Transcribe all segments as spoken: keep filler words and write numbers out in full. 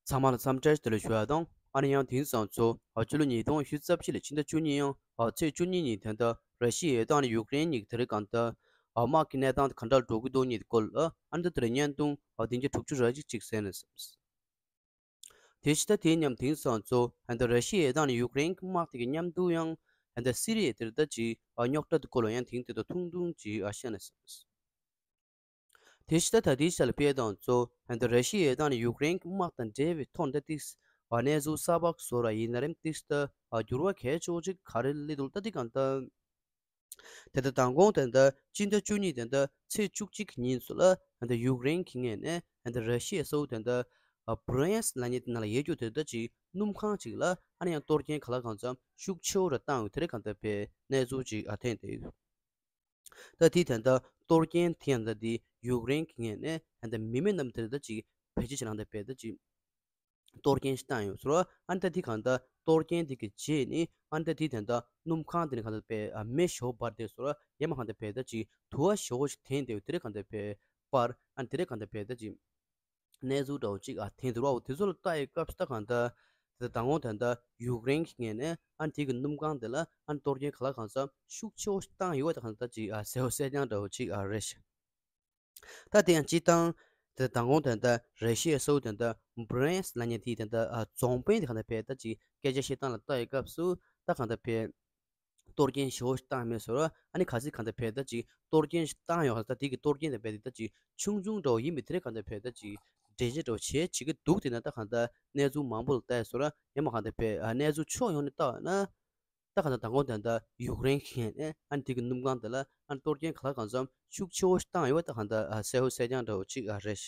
ཚང་མ་ལ་འཚམས་འདྲི་བདེ་ལེགས་ཞུ་ཡ་དང་། ཨ་ནི་ཡང་དེང་སང་ཚོ་ཨ་ཕྱི་ལོ་ཉིས་སྟོང་ཉི་ཤུ་རྩ་བཞི་ལོའི་ཕྱི་ཟླ་བཅུ་གཉིས་ཡང་ཨ་ཚེས་བཅུ་གཉིས་ཉིན་ད་ལྟ་ར་ཤི་ཡའི་དང་ཡུཀ་རེན་གཉིས་ཀྱི་དེ་རིང་གང་ལྟར་ཨ་དམག་གི་གནས་སྟངས་དེ་ག་འདྲ་འགྲོ་གི་འདུག་གཉིས་ཀྱི་སྐོར་ལ་ཨ་ནི་ད་དེ་རིང་བརྙན་ཐུང་ཨ་བདུན་བརྒྱ་དྲུག་ཅུ་རེ་གཅིག་ཅིག་གསན་ན་བསམས། དེ་ཕྱི་ཟླ་དེའི་མཉམ་དེང་སང་ཚོ་ཨ་ད་ར་ཤི་ཡའི་དང་ཡུཀ་རེན་གྱི་དམག་དེ་གི་མཉམ་དུ་ཡང་ཨ་ད་སི་རི་ཡའི་དེར་ད་ཅིག་ཨ་རྙོག་དྲ་དེ་སྐོར་ལ་ཡང་དེང་དེ་དང་ཐུང་ཐུང་ཅིག་ཨ་བཤད་ན་བསམས། དེ་ཕྱི་ཟླ་ད་ལྟའི་ཆར་ལ་དཔེ་དང་གཙོ་ཨ་ད་ར་ཤི་ཡའི་དང་ཡུཀ་རེན་གྱི་དམག་དང་འབྲེལ་བའི་ཐོག་ད་ཏིག་ཨ་གནས་ཚུལ་གསར་པ་བཟོ་ར་ཡིན་ན་རེམ་ཏིག་ད་ཨ་འགྱུར་བ་གལ་ཆེ་བོ་ཅིག་ག་རེ་སླེབས་འདུག་ད་ཏིག་གང་ལྟར་དེ་ད་མདང་དགོང་དེ་ད་སྤྱི་ཟླ་བཅུ་གཉིས་དེ་ད་ཚེས་བཅུ་གཅིག་གི་ཉིན་སུ་ལ་ཨ་ད་ཡུཀ་རེན་གྱི་ངོས་ནས་ཨ་ད་ར་ཤི་ཡའི་ས་ཁུལ་དེ་ད་ཨ་བྷི་རན་སི་ལབ་མཁན་དེ་ནང་ལ་ཡོད་རྒྱུ་དེ་ད་ཅིག་སྣུམ་ཁང་ཅིག་ལ་ཨ་ནི་ཡང་གཏོར་སྐྱོན་ག་ལ་གང་འཚམ་ཤུགས་ཆེ་བོ་ར་བཏང་ཡོད་དེ་རེད་གང་ལྟར་པའི་གནས་ཚུལ་ཅིག་ཨ་ཐོན་བསྡད་ཡོད། ད་དེ་ད་ལྟ་གཏོར་སྐྱོན་དེ་ཡང་ད་དེ་ཡུཀ་རེན་གྱི་ངོས་ནས་ད་མི་མེད་རྣམས་དེར་ད་ཅིག་བེད་སྤྱོད་བྱེད་ནང་ད་བས་ད་ཅིག་གཏོར་སྐྱོན་ཞིག་བཏང་ཡོད་ཟེར་བ། ཨ་ནི་ད་དེ་གང་ད་གཏོར་སྐྱོན་དེ་གི་རྗེས་ནི་ཨ་ནི་ད་དེ་ད་ལྟ་སྣུམ་ཁང་དེ་ནི་གང་ད་པས་མེ་ཞོ་འབར་དེ་ཟེར་བ། ཡ་མ་གང་ད་བས་ད་ཅིག་དུ་བ་ཞོ་ཞིག་ཐོན་དེ་དེ་རེད་གང་ད་བས་པར་ཨ་ནི་དེ་རེད་གང་ད་བས་ད་ཅིག་གནས་ཚུལ་འདྲ་བོ་ཅིག་ཨ་ཐེངས་དུ་ར་འོ་དེ་ཚོ་ལ་ལྟ་ཡི་སྐབས་སུ་ད་གང་ལྟར་དེ་ལྟ་དང་པོ་ད་ལྟ་ཡུཀ་རེན་གྱི་ངོས་ནས་ཨ་དེ་གི་སྣུམ་ཁང་དེ་ལ་ཨ་གཏོར་སྐྱོན་ག་ལ་གང་འཚམ་ཤུགས་ཆེ་བོ་ཞིག་བཏང་ཡོད་པ་ད་གང་ལྟར་ཅིག་ཨ་གསལ་བོ་གསལ་རྐྱང་འདྲ་བོ་ཅིག་ཨ་རེད་ཤག་ད་དེ་ཡང་སྤྱིར་བཏང་དེ་ལྟ་དང་པོ་ད་ལྟ་ར་ཤི་ཡའི་ས་ཁུལ་ད་ལྟ་བྷི་རན་སི་ལབ་མཁན་དེ་ད་ལྟ་ཨ་རྫོང་དཔོན་དེ་གང་ལྟར་བས་ད་ཅིག་སྐད་ཆ་བཤད་སྟངས་ལ་ལྟ་ཡི་སྐབས་སུ་ད་གང་ལྟར་བས། གཏོར་སྐྱོན་ཞེ་པོ་ཞིག་བཏང་མེད་ཟེར་བ། ཨ་ནི་གལ་སྲིད་གང་ལྟར་བས་ད་ཅིག་གཏོར་སྐྱོན་ཞིག་བཏང་ཡོང་ད་དེ་གི་གཏོར་སྐྱོན་དང་བས་ད་ཅིག་ཆུང་ཆུང་འདྲ་བོ་ཡིན་པའི་དེ་རེད་གང་ལྟར་བས་ད་ཅིག་འགྲེལ་བཤད་འདྲ་བོ་བྱེད་བྱེད་ཀྱི་འདུག་དེ་ན་ད་གང་ལྟར་གནས་ཚུལ་མང་པོ་ལ་ལྟ་ཡ་ཟེར་བ། ཡང་མ་གང་ལྟར་བས་ཨ་གནས་ཚུལ་ཕྱོགས་ཡོངས་ནས་ལྟ་བ་ན་ད་གང་ལྟར་མདང་དགོང་ད་ལྟ་ཡུཀ་རེན་གྱི་ངོས་ནས་ཨ་ནི་དེ་གི་སྣུམ་ཁང་དེ་ལ་ཨ་ནི་གཏོར་སྐྱོན་ག་ལ་གང་འཚམ་ཤུགས་ཆེ་བོ་ཞིག་བཏང་ཡོད་པ་ད་གང་ལྟར་ཨ་གསལ་པོ་གསལ་རྐྱང་འདྲ་བོ་ཅིག་ཨ་རེད།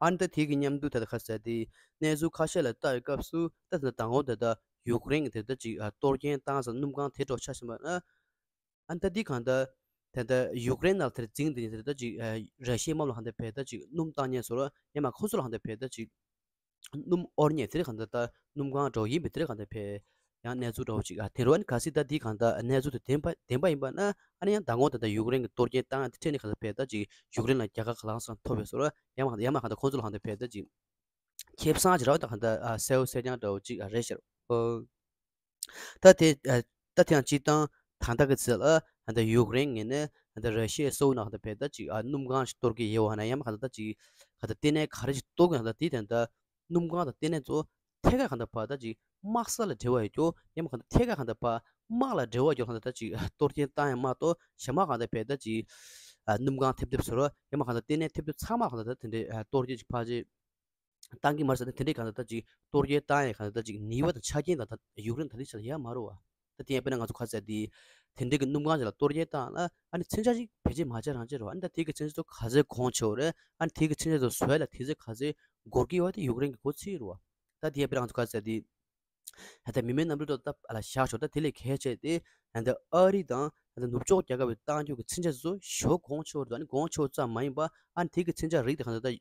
ཨ་ནི་ད་དེ་གི་མཉམ་དུ་ད་ལྟ་ཁ་གསལ་དེ་གནས་ཚུལ་ཁ་ཤས་ལ་ལྟ་བའི་སྐབས་སུ་ད་ད་ལྟ་དང་པོ་ད་ལྟ་ཡུཀ་རེན་གྱི་དེ་ལྟ་ཅིག་ཨ་གཏོར་སྐྱོན་བཏང་ས་སྣུམ་ཁང་དེ་འདྲ་ཆ་བཞག་པ་ན། ཨ་ནི་ད་འདི་གང་ལྟར་ད་ལྟ་ཡུཀ་རེན་ནང་ལ་དེར་འཛིང་དེ་ནི་དེ་ལྟ་ཅིག་ཨ་ར་ཤི་ཡའི་དམག་ལ་གང་ལྟར་བས་ད་ཅིག་སྣུམ་བཏང་མཁན་ཚོ་ལ་ཡང་མ་ཁོ་ཚོ་ལ་གང་ལྟར་བས་ད་ཅིག་སྣུམ་དབོར་མཁན་དེ་རེད་གང་ལྟར་ད་སྣུམ་ཁང་འདྲ་བོ་ཡིན་པའི་དེ་རེད་གང་ལྟར་བས། ཡང་གནས་ཚུལ་འདྲ་བོ་ཅིག་ཨ་དེ་རུ་ཨ་ནི་གལ་སྲིད་ད་འདི་གང་ལྟར་གནས་ཚུལ་དེ་བདེན་པ་བདེན་པ་ཡིན་པ་ན་ཨ་ནི་ཡང་མདང་དགོང་ད་ལྟ་ཡུཀ་རེན་གྱི་གཏོར་སྐྱོན་བཏང་ཡ་དེ་འཕྲད་ནས་གང་ལྟར་བས་ད་ཅིག་ཡུཀ་རེན་ལ་རྒྱལ་ཁ་ག་ལ་གང་འཚམ་ཐོབ་པའི་བཟོ་འདྲ། ཡང་མ་ཡང་མ་གང་ལྟར་ཁོ་ཚོ་ལ་གང་ལྟར་བས་ད་ཅིག་ཁེ་བཟང་ཅིག་རག་པ་ད་གང་ལྟར་ཨ་གསལ་པོ་གསལ་རྐྱང་འདྲ་བོ་ཅིག་ཨ་རེད་ཤག་ཨོ། ད་དེ་ཨ་ད་དེ་ཡང་སྤྱིར་བཏང་ད་ལྟ་གི་ཚེ་ལ་ད་ལྟ་ཡུཀ་རེན་ངོས་ནས་ད་ལྟ་ར་ཤི་ཡའི་ས་ཁུལ་ནང་ད་ལྟ་བས་ད་ཅིག་ཨ་སྣུམ་ཁང་ཞིག་གཏོར་གྱི་ཡོད་པ་ན་ཡང་མ་གང་ལྟར་ད་ཅིག་གང་ལྟར་ལྟེ་གནས་ག་རེ་ཞིག་གཏོར་གྱི་ཡང་ད་དེ་ད་ལྟ་སྣུམ་ཁང་དང་ལྟེ་གནས་ཚོ་ཐད་ཀར་གང་ལྟར་བ་ད་ཅིག་དམག་ས་ལ་འབྲེལ་བ་ཡོད་རྒྱུ་ཡང་མ་གང་ལྟར་ཐད་ཀར་གང་ལྟར་བ་དམག་ལ་འབྲེལ་བ་ཡོད་གང་ལྟར་ད་ཅིག་གཏོར་སྐྱོན་བཏང་ཡང་མ་གཏོགས་གཞན་མ་གང་ལྟར་བས་ད་ཅིག་ཨ་སྣུམ་ཁང་ཐེབས་ཐེབས་ཟེར་བ་ཡང་མ་གང་ལྟར་ལྟེ་གནས་ཐེབས་ཐེབས་ཚང་མ་གང་ལྟར་ད་དེ་འདྲའི་ཨ་གཏོར་སྐྱོན་ཅིག་ཕལ་ཆེར་བཏང་གི་མ་རེད་ཟེར་ན་དེ་འདྲའི་གང་ལྟར་ད་ཅིག་གཏོར་སྐྱོན་བཏང་ཡས་གང་ལྟར་ད་ཅིག་ནུས་པ་དང་ཆ་རྐྱེན་དང་ད་ཡུཀ་རེན་ད་ལྟའི་ཆ་ལ་ཡོད་མ་རེད་བ། ད་དེ་ཡང་དཔེར་ན་ང་ཚོ་ཁ་ཟེར་དེ་དེ་འདྲའི་གི་སྣུམ་ཁང་ཅིག་ལ་གཏོར་སྐྱོན་བཏང་ན་ཨ་ནི་མཚོན་ཆ་ཅིག་བེད་སྤྱོད་མ་བྱས་རང་བྱས་རེད་བ། ཨ་ནི་ད་དེ་གི་མཚོན་ཆ་ཚོ་ག་ཚོད་གོང་ཆེ་བ་རེད། ཨ་ནི་དེ་གི་མཚོན་ཆ་ཚོ་བཟོ་ཡ་ལ་དུས་ཚོད་ག་ཚོད་འགོར་གི་ཡོད་པ་དེ་ཡུཀ་རེན་གི་མགོ་ཚོད་རེད་བ། ད་དེ་ཡང་དཔེར་ན་ང་ཚོ་ཁ་ཟེར་དེ་ད་ལྟ་མི་མེད་གནམ་གྲུ་ཐོག་ད་ལ་བཞག་ཆོག་ད་དེ་ལས་གལ་ཆེ་དེ་ད་ལྟ་ཨ་རི་དང་ད་ལྟ་ནུབ་ཕྱོགས་རྒྱལ་ཁབ་ཀྱི་གཏང་རྒྱུ་གི་མཚོན་ཆ་ཚོ་ཞེ་པོ་གོང་ཆེ་བ་རེད། ཨ་ནི་གོང་ཆེ་བ་ཙམ་མ་ཡིན་པ་ཨ་ནི་དེ་གི་མཚོན་ཆ་རིགས་དེ་གང་ལྟར་ད།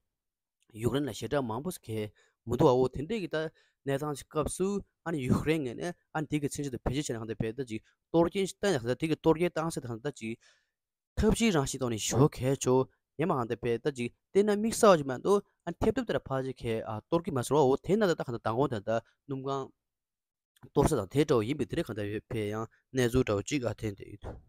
ཡུཀ་རེན་ལ་ཞེ་དྲག་མང་པོ་ཞིག་གས་མི་འདུག་ཨ། འོ་དེ་འདྲས་ཀྱི་ད་གནས་སྟངས་ཀྱི་སྐབས་སུ་ཨ་ནི་ཡུཀ་རེན་ངོས་ནས་ཨ་ནི་དེ་གི་མཚོན་ཆ་དེ་བེད་སྤྱོད་བྱས་ན་གང་ལྟར་བས་ད་ཅིག་གཏོར་སྐྱོན་ཞིག་བཏང་ཡ་གང་ལྟར་དེ་གི་གཏོར་སྐྱོན་བཏང་ས་དེ་གང་ལྟར་ཅིག་ཐབས་ཤེས་རང་བཞིན་ཐོག་ནས་ཞེ་པོ་གལ་ཆེ། ཡང་མ་གང་ལྟར་བས་ད་ཅིག་བལྟས་ན་དམིགས་བསལ་བ་ཅིག་མ་གཏོགས་ཨ་ནི་ཐེབས་ཐེབས་དེ་ལ་ཕལ་ཆེར་གས་ཨ་གཏོར་གི་མ་ཟེར་བ། འོ་དེ་ན་ད་ད་གང་ལྟར་མདང་དགོང་དེ་ད་སྣུམ་ཁང་གཏོར་ས་དང་དེ་འདྲ་བོ་ཡིན་པའི་དེ་རེད་གང་ལྟར་བས་ཡང་གནས་ཚུལ་འདྲ་བོ་ཅིག་ཨ་ཐོན་བསྡད་ཡོད།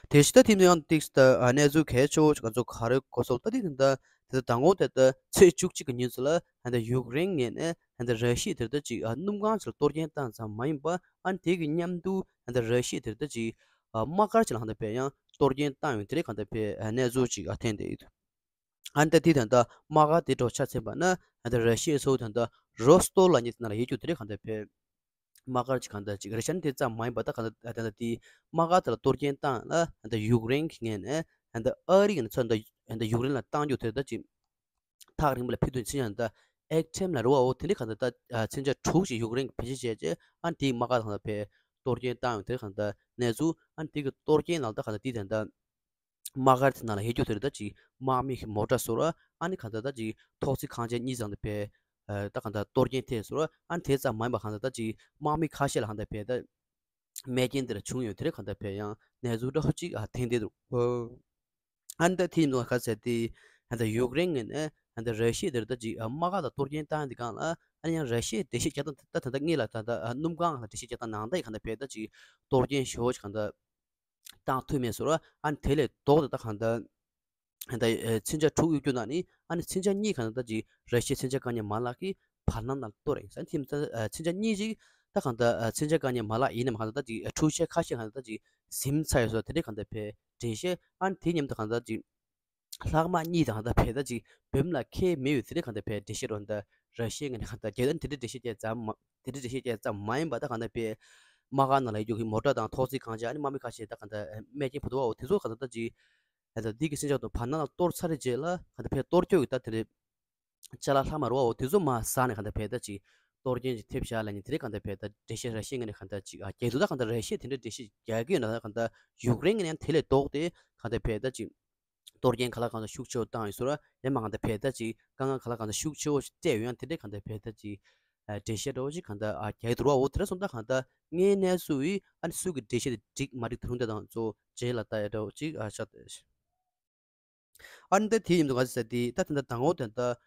དེ་བཞིན་ད་དེ་ནས་ཡང་ཏིག་ད་གནས་ཚུལ་གལ་ཆེ་བོ་ང་ཚོ་ག་རེ་གོ་སོང་ད་དེ་ད་དེ་ད་དང་པོ་དེ་ད་ཚེས་བཅུ་གཅིག་གི་ཉིན་ཚོ་ལ་ད་ཡུཀ་རེན་ངོས་ནས་ད་ར་ཤི་ཡ་དེ་ད་ཅིག་སྣུམ་ཁང་ཚོར་གཏོར་སྐྱོན་བཏང་ཙམ་མ་ཡིན་པ་ཨ་ནི་དེ་གི་མཉམ་དུ་ད་ར་ཤི་ཡ་དེ་ད་ཅིག་དམག་སྒར་ཅིག་ལ་གང་ལྟར་བས་ཡང་གཏོར་སྐྱོན་བཏང་ཡོད་དེ་རེད་གང་ལྟར་བས་གནས་ཚུལ་ཅིག་ཐོན་བསྡད་ཡོད། ཨ་ནི་ད་དེ་ད་ད་དམག་སྒར་དེ་འདྲ་ཆ་མཚོན་པ་ན་ད་ར་ཤི་ཡའི་ས་ཁུལ་ད་ད་རོ་སི་ཏོབ་ལབ་མཁན་དེ་ནང་ལ་ཡོད་རྒྱུ་དེ་རེད་གང་ལྟར་བས། དམག་སྒར་ཅིག་གང་ལྟར་ཅིག་རེད་ཤག་ནི་དེ་ཙམ་མ་ཡིན་པ་ད་གང་ལྟར་ད་ལྟ་དེ་དམག་སྒར་དེ་ལ་གཏོར་སྐྱོན་བཏང་ལ་ད་ཡུཀ་རེན་གྱི་ངོས་ནས་ད་ཨ་རི་གི་ཚོ་ད་ཡུཀ་རེན་ལ་བཏང་རྒྱུ་དེ་ད་ཅིག་ཐག་རིང་པོ་ལ་ཕེབས་དུས་མཚོན་ཆ་ད་ཨེག་ཊེམ་ལ་རེད་བ། འོ་དེ་འདྲ་གང་ལྟར་ད་མཚོན་ཆ་དྲུག་ཅིག་ཡུཀ་རེན་གྱི་བེད་སྤྱོད་བྱས་རྗེས་ཨ་ནི་དེའི་དམག་སྒར་གང་ལྟར་བས་གཏོར་སྐྱོན་བཏང་ཡོད་དེ་གང་ལྟར་གནས་ཚུལ་ཨ་ནི་དེ་གི་གཏོར་སྐྱོན་ནང་ད་གང་ལྟར་དེ་ད་ད། དམག་སྒར་དེ་ནང་ལ་ཡོད་རྒྱུ་དེ་རེད་ད་ཅིག་དམག་མི་གི་མོ་ཊ་ཟེར་བ་ཨ་ནི་གང་ལྟར་ད་ཅིག་ཐོག་བརྩེགས་ཁང་ཆེན་གཉིས་ཙམ་དེ་བས་ད་གང་ལྟར་གཏོར་སྐྱོན་ཐེབས་ཟེར་བ་ཨ་ནི་དེ་ཙམ་མ་ཡིན་པ་གང་ལྟར་ད་ཅིག་དམག་མི་ཁ་ཤས་ལ་གང་ལྟར་བས་ད་རྨས་སྐྱོན་དེ་འདྲ་བྱུང་ཡོད་དེ་རེད་གང་ལྟར་བས་ཡང་གནས་ཚུལ་འདྲ་བོ་ཅིག་ཨ་ཐོན་བསྡད་འདུག་ཨ་ནི་ད་དེ་ཡིན་ནོ་ག་ཟེར་དེ་ ཧན་ད་ཡུཀ་རེན་ངོས་ནས་ཧན་ད་ར་ཤི་ཡ་དེར་ད་ཅིག་དམག་སྒར་ལ་གཏོར་སྐྱོན་བཏང་དེ་སྒང་ལ་ཨ་ནི་ཡང་ར་ཤི་ཡའི་འགྲེལ་བཤད་རྒྱག་སྟངས་ད་ད་ལྟ་ངེད་ལ་ད་ལྟ་སྣུམ་ཁང་ལ་འགྲེལ་བཤད་རྒྱག་སྟངས་ནང་ལྟར་ཡིན་ཁ་ད་ཕེ་ད་ཅིག་གཏོར་སྐྱོན་ཞེ་པོ་ཅིག་ཁ་ད་བཏང་ཐུབ་མེད་ཟེར་བ། ཨ་ནི་དེ་ལས་ལྡོག་སྟེ་ད་གང་ལྟར་ད་ཨེ་མཚོན་ཆ་དྲུག་གཡུག་རྒྱུ་ན་ནི་ཨ་ནི་མཚོན་ཆ་གཉིས་གང་ལྟར་ཅིག་ར་ཤི་ཡའི་མཚོན་ཆ་དཀའ་ཉེན་མ་ལག་གི་བར་སྣང་ནང་གཏོར་ཡིན་ས། ཨ་ནི་དེ་མཚོན་ཆ་གཉིས་ཅིག་ད་གང་ལྟར་མཚོན་ཆ་དཀའ་ཉེན་མ་ལག་ཡིན་ནམ་གང་ལྟར་ཅིག་འཕྲུལ་ཆས་ཁ་ཤས་གང་ལྟར་ཅིག་ཟིན་ཚར་ཡོད་ཟེར་དེ་འདྲའི་གང་ལྟར་ཕེ་འགྲེལ་བཤད། ཨ་ནི་དེ་མཉམ་དུ་གང་ལྟར་ཅིག་ལྷག་མ་གཉིས་དང་གང་ལྟར་ཕེ་ད་ཅིག་བུམ་ལ་ཁེལ་མེད་པའི་དེ་འདྲའི་གང་ལྟར་ཕེ་འགྲེལ་བཤད་རོ་འདི་ར་ཤི་ཡའི་ངོས་ནས་གང་ལྟར་རྒྱལ་ཡོངས་དེ་འདྲའི་འགྲེལ་བཤད་བྱས་ཙམ་མ་དེ་འདྲའི་འགྲེལ་བཤད་བྱས་ཙམ་མ་ཡིན་པ་ད་གང་ལྟར་ཕེ་དམག་སྒར་ནང་ལ་ཡོད་རྒྱུ་གི་མོ་ཊ་དང་ཐོག་བརྩེགས་གང་ཅི་ཨ་ནི་དམག་མི་ཁ་ཤས་ད་གང་ལྟར་རྨས་སྐྱོན་ཕོག་འདུག་བ། འོ་དེ་ཚོ་གང་ལྟར་ད་ཅིག་ད་ལྟ་འདི་གི་མཚོན་ཆ་དང་བར་སྣང་ལ་གཏོར་ཚར་རེ་རྗེས་ལ་གང་ལྟར་ཕེ་གཏོར་སྐྱོན་གྱི་ད་དེ་རེད། ཅ་ལག་ལྷག་མ་རེད་བ། འོ་དེ་ཚོ་མར་ཟག་ནས་གང་ལྟར་ཕེ་ད་ཅིག་གཏོར་སྐྱོན་ཅིག་ཐེབས་བཞག་ལབ་ནས་དེ་རེད། གང་ལྟར་ཕེ་ད་འགྲེལ་བཤད་ར་ཤི་ཡའི་ངོས་ནས་གང་ལྟར་ཅིག་ཨ་རྒྱལ་དུ་ད་གང་ལྟར་ར་ཤི་ཡས་དེ་འདྲ་འགྲེལ་བཤད་རྒྱག་གི་ཡོད་ན་ད་གང་ལྟར་ཡུཀ་རེན་གྱི་ནས་དེ་ལས་ལྡོག་སྟེ་གང་ལྟར་ཕེ་ད་ཅིག་གཏོར་སྐྱོན་ག་ལ་གང་ལྟར་ཤུགས་ཆེ་བོ་བཏང་ཡོད་ཟེར་བ། ཡང་མ་གང་ལྟར་ཕེ་ད་ཅིག་དཀའ་ངལ་ག་ལ་གང་ལྟར་ཤུགས་ཆེ་བོ་ཞིག་སྤྲད་ཡོད་ཡང་དེ་འདྲས་གང་ལྟར་ཕེ་ད་ཅིག་ཨ་འགྲེལ་བཤད་འདྲ་བོ་ཅིག་གང་ལྟར་ཨ་རྒྱག་གི་འདུག་བ། འོ་དེ་འདྲ་སོང་ད་གང་ལྟར་དངོས་གནས་སུ་ཡི་ཨ་ནི་སུ་གི་འགྲེལ་བཤད་དེ་འགྲིག་མ་འགྲིག་དེ་རུང་དེ་དང་གཙོ་བོ་རྗེས་ལ་ལྟ་ཡ་འདྲ་བོ་ཅིག་ཨ་ཆགས་ཏེ། ཨ་ནི་ད་དེ་ཡིན་འདུག་ག་ཟེར་དེ་ད་དེ་འདྲ་དང་འོ་དེ་འདྲ་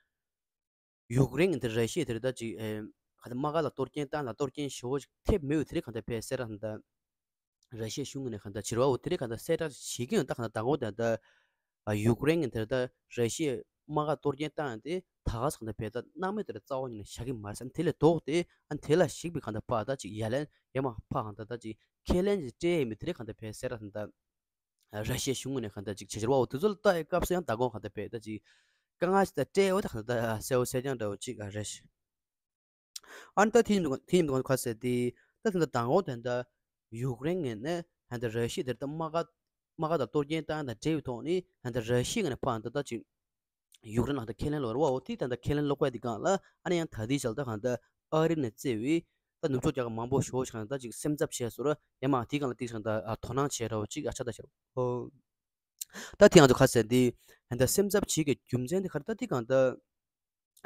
ཡུཀ་རེན་གྱི་དེ་ར་ཤི་ཡ་དེ་རེད་ད་ཅིག་ཨེ་ག་ད་དམག་སྒར་ལ་གཏོར་སྐྱོན་བཏང་ལ་གཏོར་སྐྱོན་ཞེ་པོ་ཅིག་ཐེབས་མེད་པའི་དེ་རེད་གང་ལྟར་ཕེ་གསལ་བསྒྲགས་ད་ར་ཤི་ཡའི་གཞུང་ངོས་ནས་གང་ལྟར་བྱེད་རོགས་འོ་དེ་རེད་གང་ལྟར་གསལ་བསྒྲགས་བྱེད་ཀྱི་ཡོད། ད་གང་ལྟར་དང་པོ་དེ་ལྟར་ཡུཀ་རེན་གྱི་དེ་ལྟར་ར་ཤི་ཡའི་དམག་སྒར་གཏོར་སྐྱོན་བཏང་ཡང་དེ་ད་ག་ས་གང་ལྟར་ཕེ་ད་སྣང་མེད་དེ་རྩ་བ་ཉིད་ནས་བཞག་གི་མ་རེད་ཟེར། དེ་ལས་ལྡོག་སྟེ་ཨ་དེ་ལ་གཞིགས་པའི་གང་ལྟར་ཕར་ད་ཅིག་ཡ་ལན་ཡ་མ་ཕར་གང་ལྟར་ད་ཅིག་ཁས་ལེན་ཅིག་སྤྲད་ཡོད་མེད་དེ་རེད་གང་ལྟར་ཕེ་གསལ་བསྒྲགས་ད་ལྟ་ར་ཤི་ཡའི་གཞུང་ངོས་ནས་གང་ལྟར་ཅིག་བྱེད་བྱེད་རོགས་འོ་དེ་ཚོ་ལ་ལྟ་ཡའི་སྐབས་སུ་ཡང་ད་གོང་གང་ལྟར་ཕེ་ད་ཅིག་དཀའ་ངལ་ཅིག་ད་སྤྲད་འོ་ད་གང་ལྟར་གསལ་བོ་གསལ་རྐྱང་འདྲ་བོ་ཅིག་ཨ་རེད། ཨ་ནི་ད་དེ་ཡིན་དུས་དེ་ཡིན་དུས་ག་ཟེར་དེ་ད་དེ་འདྲ་དང་པོ་དེ་འདྲ་ཡུཀ་རེན་ངོས་ནས་ཧན་ད་ར་ཤི་ཡ་དེར་ད་དམག་སྒར་དམག་སྒར་དང་གཏོར་སྐྱོན་བཏང་དང་འབྲེལ་བའི་ཐོག་ནས་ཧན་ད་ར་ཤི་ཡ་ངོས་ནས་ཕར་ད་ད་ཅིག་ཡུཀ་རེན་ལ་ད་ཁས་ལེན་ལོག་རེད་བ། འོ་དེ་ད་ད་ཁས་ལེན་ལོག་པའི་དེ་སྒང་ལ་ཨ་ནི་ཡང་ད་དེའི་ཆར་ད་གང་ད་ཨ་རི་ནས་བརྩིས་པའི་ད་ནུབ་ཕྱོགས་རྒྱལ་ཁབ་མང་པོ་ཞེ་པོ་ཞིག་གང་ད་ཅིག་སེམས་འཚབ་བྱས་སོང་ར། ཡང་མ་དེའི་སྒང་ལ་ཏིག་ཞིག་ད་དོ་སྣང་བྱས་ར་བ་ཅིག་ཨ་ཆ་ད་ཤར་འོ། ད་དེ་ང་ཚོ་ག་ཟེར་དེ་ཧན་ད་སེམས་འཚབ་བྱེད་ཀྱི་རྒྱུ་མཚན་དེ་ག་རེ་ད་དེ་གང་ད་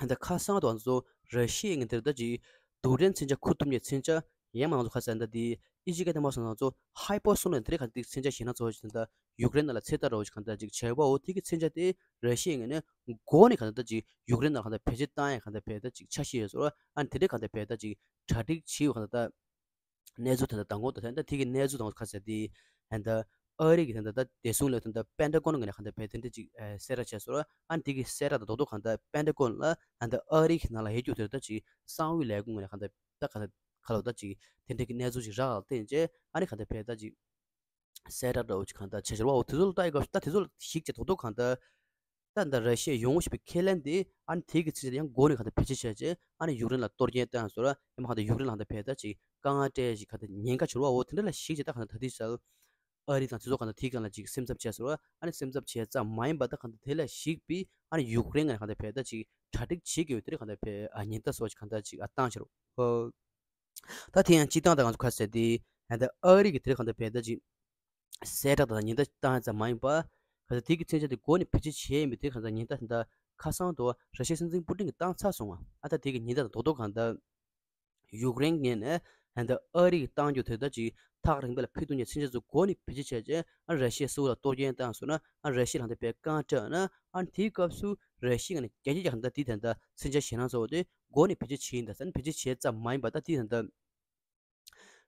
ཧན་ད་ཁ་སང་དུ་ང་ཚོ་ར་ཤི་ཡ་ངོས་དེར་ད་ཅིག་རྡུལ་ཕྲན་མཚོན་ཆ་འཁུར་ཐུབ་མཁན་མཚོན་ཆ་ཡང་མ་ང་ཚོ་ག་ཟེར་ད་དེ་ཨི་ཇི་སྐད་དེ་མ་སོང་ང་ཚོ་ཧའི་པར་སོ་ནིག་དེ་རིགས་ག་དེ་མཚོན་ཆ་ཞེ་ན་ཚོ་ཞིག་ད་ཡུཀ་རེན་ནང་ལ་ཚོད་ལྟ་རོགས་ཞིག་གང་ད་ཅིག་བྱས་པའོ། དེ་གི་མཚོན་ཆ་དེ་ར་ཤི་ཡ་ངོས་ནས་མགོ་ནས་གང་ད་ཅིག་ཡུཀ་རེན་ནང་གང་ད་བེད་སྤྱོད་བཏང་ཡ་གང་ད་བེད་ད་ཅིག་འཆར་གཞི་ཡོད་སོ། ཨ་ནི་དེ་རིགས་གང་ད་བེད་ད་ཅིག་གྲ་སྒྲིག་བྱས་ཡོད་གང་ད་ད། གནས་ཚུལ་དེ་འདྲ་དང་པོ་དང་ད་དེ་གི་གནས་ཚུལ་དང་པོ་ག་ཟེར་དེ་ཧན་ད་ཨ་རི་གི་ད་ད་བདེ་སྲུང་ལས་དོན་ད་པེན་ཊ་གོན་ངོས་ནས་གང་ད་བས་དེ་འདྲ་ཅིག་གསལ་བསྒྲགས་བྱས་སོང་། ཨ་ནི་དེ་གི་གསལ་བསྒྲགས་དང་རྡོག་རྡོག་གང་ད་པེན་ཊ་གོན་ལ་ཧན་ད་ཨ་རི་གི་ནང་ལ་ཡོད་རྒྱུ་དེ་ད་ཅིག་གསང་བའི་ལས་ཁུངས་ངོས་ནས་གང་ད་ད་ག་ད་ག་ལ་ད་ཅིག་དེ་འདྲ་གི་གནས་ཚུལ་ཅིག་རག་ལ་བརྟེན་བྱས་ཨ་ནི་གང་ད་བས་ད་ཅིག་གསལ་བསྒྲགས་འདྲ་བོ་ཅིག་གང་ད་བྱས་ཤར་བ་འོ་དེ་ཚོ་ལ་ལྟ་ཡི་སྐབས་སུ་ད་དེ་ཚོ་ལ་གཞིགས་བྱས་རྡོག་རྡོག་གང་ད། ད་ད་ར་ཤི་ཡ་ཡོང་ཞེས་པའི་ཁས་ལེན་དེ་ཨ་ནི་དེ་གི་ཚིག་ཡང་མགོ་ནས་ག་ད་བེད་སྤྱོད་བྱས་རྗེས་ཨ་ནི་ཡུཀ་རེན་ལ་གཏོར་སྐྱོན་བཏང་སོང་ར། ཡང་མ་ག་ད་ཡུཀ་རེན་ལ་ག་ད་བས་ད་ཅིག་དཀའ་ངལ་སྤྲད་ཞིག་ག་ད་ཉེན་ཁ་འབྱོར་བ་འོ་དེ་འདྲ་ལ་གཞིགས་བྱས་ད་ག་ད་ད་དེ་ཚར་ཨ་རི་དང་དེ་ཚོ་ག་ད་དེ་གང་ལ་ཅིག་སེམས་འཚབ་བྱས་སོང་ར། ཨ་ནི་སེམས་འཚབ་བྱས་ཙམ་མ་ཡིན་པ་ད་ག་ད་དེ་ལ་གཞིགས་པའི་ཨ་ནི་ཡུཀ་རེན་ང་ག་ད་བས་ད་ཅིག་གྲ་སྒྲིག་བྱེད་དགོས་དེ་རེད། ག་ད་བས་ཨ་ཉེན་བརྡ་སོགས་ཅིག་ག་ད་ཅིག་ཨ་བཏང་ཤར་བ། ད་དེ་ཡང་སྤྱི་བཏང་ད་ང་ཚོ་ག་ཟེར་དེ་ཧན་ད་ཨ་རི་གི་དེ་རེད་ག་ད་བས་ད་ཅིག་གསལ་བསྒྲགས་དང་ཉེན་བརྡ་བཏང་ཙམ་མ་ཡིན་པ། ག་ཚོད་དེ་གི་མཚོན་ཆ་དེ་མགོ་ནས་བེད་སྤྱོད་བྱས་ཡིན་པའི་དེ་ག་ཚོད་ཉེན་བརྡ་དེ་འདྲ་ཁ་སང་དུ་ར་ཤི་ཡའི་སྲིད་འཛིན་པུ་ཏིན་གྱིས་བཏང་ཚར་སོང་བ། ཨ་ད་དེ་གི་ཉེན་བརྡ་དང་རྡོག་རྡོག་གང་ལྟར་ཡུཀ་རེན་ངོས་ནས་ཧན་ད་ཨ་རི་གི་བཏང་རྒྱུ་དེ་ལྟར་ཅིག་ཐག་རིང་པོ་ལ་ཕུལ་ཐུབ་མཁན་མཚོན་ཆ་ཚོ་མགོ་ནས་བེད་སྤྱོད་བྱས་རྗེས་ཨ་ར་ཤི་ཡ་སུ་ལ་གཏོར་སྐྱོན་བཏང་སོང་ན་ཨ་ར་ཤི་ཡ་ལ་དེ་བས་རྐང་སྤྲད་ན་ཨ་དེའི་སྐབས་སུ་ར་ཤི་ཡ་ངོས་ནས་རྒྱལ་སྤྱིའི་ཧན་ད་དེ་དེ་འདྲ་མཚོན་ཆ་ཞེད་སྣང་ཚ་བོ་དེ་མགོ་ནས་བེད་སྤྱོད་བྱས་ཡིན་ད་ཟེར་ན་བེད་སྤྱོད་བྱས་ཙམ་མ་ཡིན་པ་ད་དེ་དེ་འདྲ།